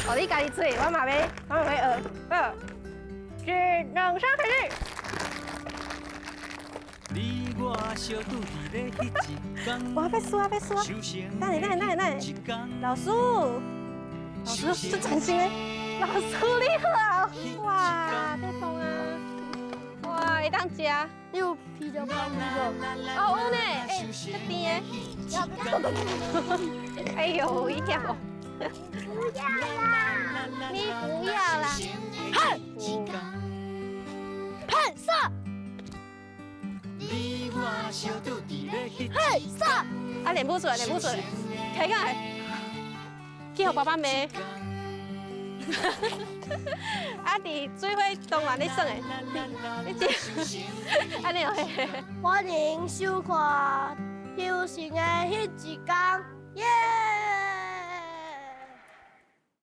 哦，你家己做，我嘛欲，我嘛欲學。好，智能沙開始。你我相拄佇咧彼一工，我欲輸，我欲輸。等下，等下，等下，等下。老師，老師，這專心的。老師你好。哇，太棒啊！哇，會當食。你有啤酒嗎？啤酒。哦，有呢，欸，這甜的。哎呦，一跳。不要啦！你不要啦！哼！哼色。嘿色。啊，練不出來，練不出來，開開，去予爸爸罵。啊，佇水火動員咧耍的，你知？按呢哦。歡迎收看《遊神的彼一工》，耶！